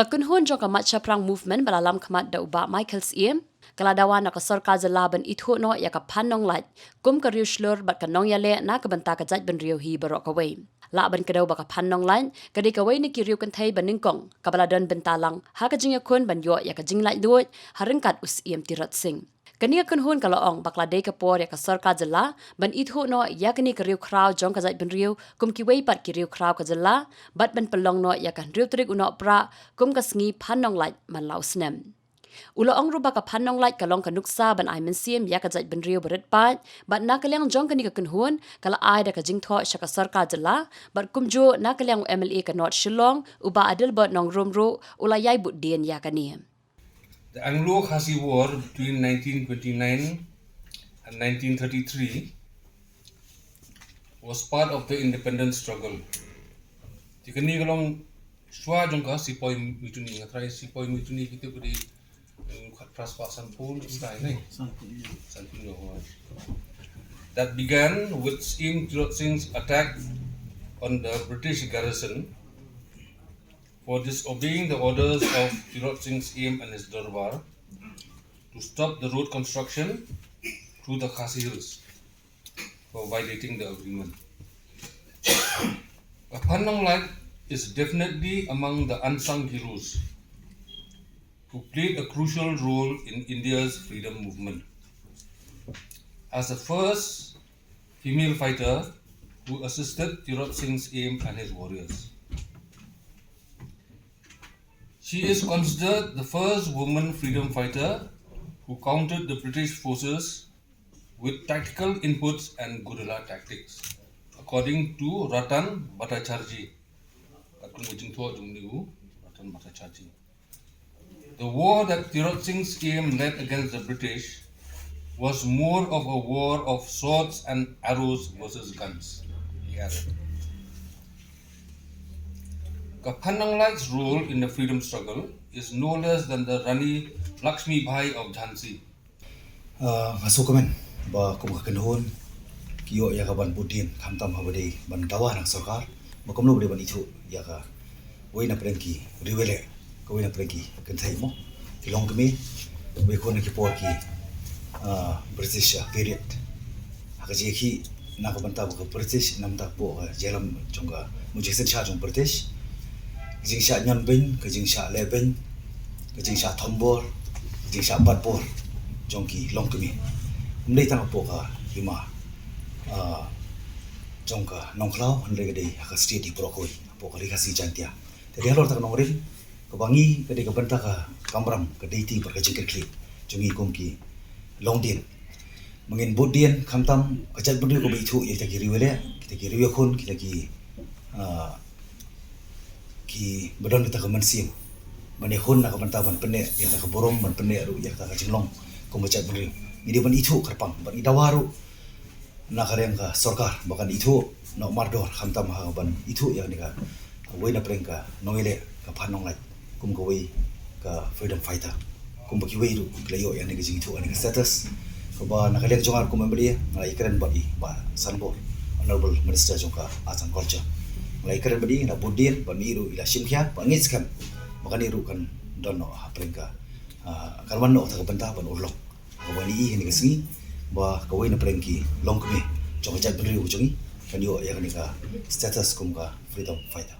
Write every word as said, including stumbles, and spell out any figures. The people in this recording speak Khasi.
Ka kynhun jong ka Mat Shaphrang Movement ba la lam khmat da u Bah Michael Syiem, ka la dawa na ka sorkar jylla ban ithuh noh ïa ka Phan Nonglait kum ka riewshlur bad ka nongïaleh na ka bynta ka jaitbynriew hi baroh kawei. Lah ban kdew ba ka Phan Nonglait ka dei kawei na ki riew kynthei ba nyngkong kaba la don bynta lang ha ka jingïakhun ban ïoh ïa ka jinglaitluid ha ryngkat u Syiem Tirot Sing. Kane ka kynhun ka la ong ba ka la dei ka por ïa ka sorkar jylla ban ithuh noh ïa kane ka riewkhraw jong ka jaitbynriew kum kiwei pat ki riewkhraw ka jylla, bad ban pynlong noh ïa ka hynriew tarik u Nohprah kum ka sngi Phan Nonglait man la u snem. U la ong ruh ba ka Phan Nonglait ka long ka nuksa ban ai mynsiem ïa ka jaitbynriew ba rit paid, bad na ka liang jong kane ka kynhun ka la ai da ka jingthoh sha ka sorkar jylla, bad kumjuh na ka liang u M L A ka North Shillong, u Bah Adelbert Nongrum ruh u la ïai bud dien ïa kane. The Anglo-Khasi War between nineteen twenty-nine and nineteen thirty-three was part of the independence struggle. Te kane ka long shuwa jong ka Sepoy Mutiny, nga trai Sepoy Mutiny kita beri khat pras pa sanpul kita ini. Sanpul, ya. Sanpul, ya. That began with Syiem Tirot Singh's attack on the British garrison for disobeying the orders of Tirot Singh Syiem and his Dorbar to stop the road construction through the Khasi Hills for violating the agreement. Phan Nonglait is definitely among the unsung heroes who played a crucial role in India's freedom movement. As the first female fighter who assisted Tirot Singh Syiem and his warriors. She is considered the first woman freedom fighter who countered the British forces with tactical inputs and guerrilla tactics, according to Ratan Bhattacharjee. Katkum ka jingthoh jong u Ratan Bhattacharjee. The war that Tirot Singh Syiem led against the British was more of a war of swords and arrows versus guns. He added. Ka Phan Nonglait's role in the freedom struggle is no less than the Rani Lakshmi Bai of Jhansi. Ah, nga sngewkmen ba kum ka kynhun ki ïoh ïa ka ban bud dien, khamtam haba dei ban dawa na ka sorkar ba kumno ba dei ban ithuh ïa kawei na pdeng ki riewïaleh, kawei na pdeng ki kynthei mo, ki longkmie, ba ïakhun na ki por ki, ah, British, ah, period. Ha ka jingïakhih na ka bynta ba ka British, na ka bynta ka jingïalam jong ka, mo, jingsynshar jong British. Ka jingshah ñion beiñ, ka jingshah leh beiñ, ka jingshah thombor, ka jingshah batbor jong ki longkmie. Ym dei tang hapoh ka hima, ah, jong ka Nongkhlaw, hynrei ka dei ha ka state hi baroh kawei, hapoh ka Ri Khasi Jaiñtia. Te dei halor kata ka nongrim kaba ngi, ka dei ka bynta ka kamram, ka dei ti bad ka jingkitkhlieh jong ngi kum ki longdien. Ba ngin bud dien, khamtam ka jaitbynriew kaba ithuh ïa kita ki riewïaleh, kita ki riewïakhun, kita ki, ah, kiba don kata ka mynsiem ban ïakhun na ka bynta ban pynneh ïa kata ka burom, ban pynneh ruh ïa kata ka jinglong kum ka jaitbynriew. Ngi dei ban ithuh kyrpang, ban i dawa ruh na ka liang ka sorkar ba kan ithuh noh mardor, khamtam ha ban ithuh ïa kane ka, kawei na pdeng ka nongïaleh ka Phan Nonglait kum kawei ka freedom fighter. Kumba kiwei ruh ki la ïoh ïa kane ka jingithuh, ïa kane ka status. Kaba na ka liang jong nga kum M L A nga la ïakren bad i Bah Sanbor, Honorable Minister jong ka Arts and Culture. Nga la ïakren bad i, nga la bud dien, bad i ruh i la shim khia, bad ngi skhem ba kane ruh kan don noh ha pdeng ka, ah, kan wan noh kata ka bynta ban urlong. Kaba ngi i ha kane ka sngi ba kawei na pdeng ki longkmie jong ka jaitbynriew jong ngi kan ïoh ïa kane ka status kum ka freedom fighter.